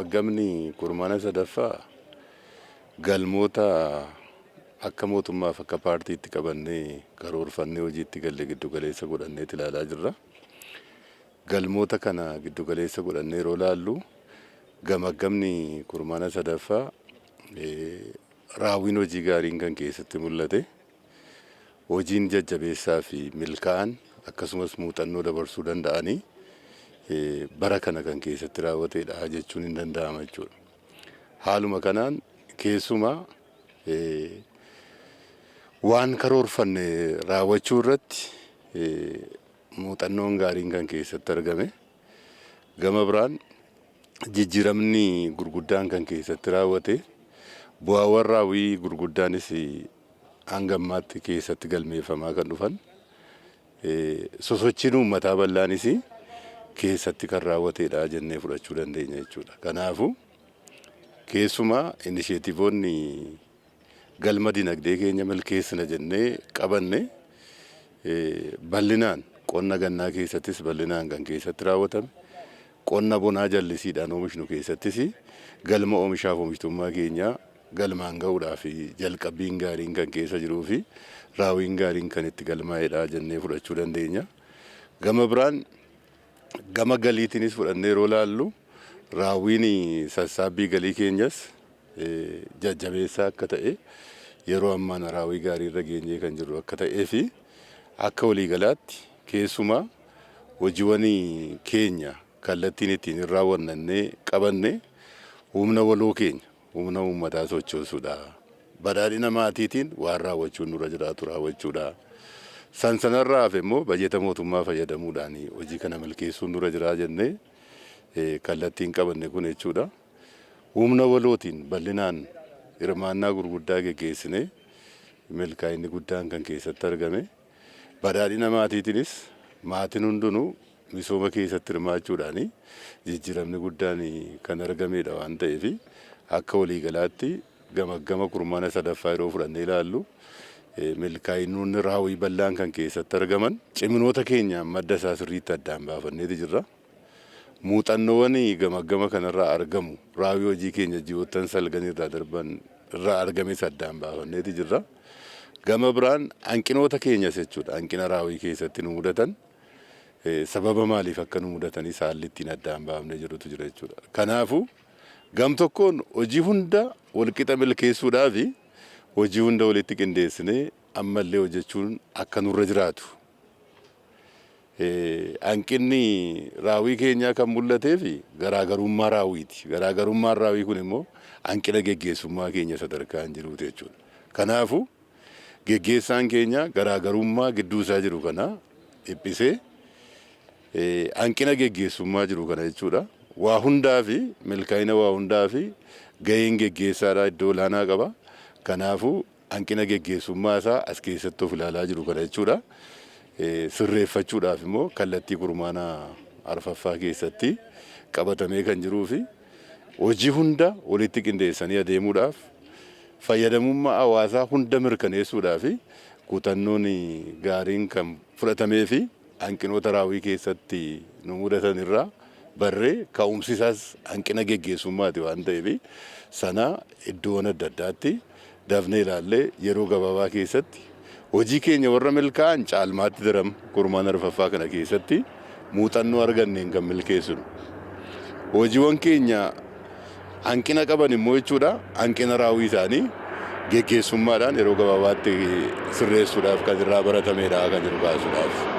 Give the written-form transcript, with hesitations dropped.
Gamaggamni kurmaana sadaffaa galmoota akka mootummaaf akka paartiitti qabannee karoorfannee hojiitti galle giddu galeessa godhannee ilaalaa jirra. Galmoota kana giddu galeessa godhannee yeroo ilaallu, gamaggamni kurmaana sadaffaa raawwiin hojii gaariin kan keessatti mul'ate, hojiin jajjabeessaa fi milkaa'an akkasumas muuxannoo dabarsuu danda'anii bara kana kan keessatti raawwatedha jechuun hin danda'ama jechuudha. Haaluma kanaan keessumaa waan karoorfanne raawwachuu irratti muuxannoon gaariin kan keessatti argame, gama biraan jijjiiramni gurguddaan kan keessatti raawwate, bu'aawwan raawwii gurguddaanis hanga ammaatti keessatti galmeeffamaa kan dhufan, sosochiin uummataa bal'aanis keessatti kan raawwatedha jennee fudhachuu dandeenya jechuudha. Kanaafuu keessumaa inisheetivoonni galma dinagdee keenya milkeessina jennee qabanne bal'inaan qonna gannaa keessattis bal'inaan kan keessatti raawwatame, qonna bonaa jallisiidhaan oomishnu keessattis galma oomishaaf oomishtummaa keenyaa galmaan ga'uudhaaf jalqabbiin gaariin kan keessa jiruu fi raawwiin gaariin kan itti galmaa'edha jennee fudhachuu dandeenya. Gama biraan gama galiitiinis fudhannee yeroo ilaallu, raawwiin sassaabbii galii keenyas jajjabeessaa akka ta'e, yeroo ammaa raawwii gaarii irra geenyee kan jirru akka ta'ee fi akka waliigalaatti keessumaa hojiiwwan keenya kallattiin ittiin hin raawwannannee qabanne humna waloo keenya, humna uummataa sochoosuudha. Badhaadhina maatiitiin waan raawwachuun nurra jiraatu raawwachuudha. San sanarraa hafe immoo bajeta mootummaa fayyadamuudhaan hojii kana milkeessuun nurra jiraa jennee kallattiin qabanne kun jechuudha. Humna walootiin bal'inaan hirmaannaa gurguddaa geggeessinee milkaa'inni guddaan kan keessatti argame. Badhaadhina maatiitiinis maatiin hundinuu misooma keessatti hirmaachuudhaan jijjiiramni guddaan kan argamedha waan ta'eef, akka waliigalaatti gamaggama kurmaana sadaffaa yeroo fudhannee ilaallu, milkaa'inoonni raawwii bal'aan kan keessatti argaman, ciminoota keenya madda isaa sirriitti addaan baafanneeti jirra. Muuxannoowwan gamaggama kanarraa argamu, raawwii hojii keenya ji'oottan salgan irraa darban irraa argames addaan baafanneeti jirra. Gama biraan hanqinoota keenyas jechuudha, hanqina raawwii keessatti nu mudatan sababa maaliif akka nu mudatanis haalli ittiin addaan baafnee jirutu jira jechuudha. Kanaafuu gam tokkoon hojii hunda walqixa milkeessuudhaaf hojii hunda walitti qindeessinee ammallee hojjechuun akka nurra jiraatu. Hanqinni raawwii keenyaa kan mul'atee fi garaagarummaa raawwiiti. Garaagarummaan raawwii kun immoo hanqina geggeessummaa keenya sadarkaa hin jiruuti jechuudha. Kanaafuu geggeessaan keenya garaagarummaa gidduu isaa jiru kana dhiphisee hanqina geggeessummaa jiru kana jechuudha. Waa hundaa fi milkaa'ina waa hundaa fi gaheen geggeessaadhaa iddoo olaanaa qaba. Kanaafuu hanqina geggeessummaa isaa as keessatti of ilaalaa jiru kana jechuudha. Sirreeffachuudhaaf immoo kallattii kurmaana arfaffaa keessatti qabatamee kan jiruu fi hojii hunda walitti qindeessanii adeemuudhaaf, fayyadamummaa hawaasaa hunda mirkaneessuudhaaf kutannoon gaariin kan fudhatamee fi hanqinoota raawwii keessatti nu mudatan irraa barree, ka'umsi isaas hanqina geggeessummaati waan ta'eef, sana iddoowwan adda addaatti dafnee ilaallee yeroo gabaabaa keessatti hojii keenya warra milkaa'an caalmaatti daram kurmaana arfaffaa kana keessatti muuxannoo arganneen kan milkeessinu. Hojiiwwan keenya hanqina qaban immoo jechuudha, hanqina raawwii isaanii geggeessummaadhaan yeroo gabaabaatti sirreessuudhaaf kan irraa baratamedha kan jiru kaasuudhaaf.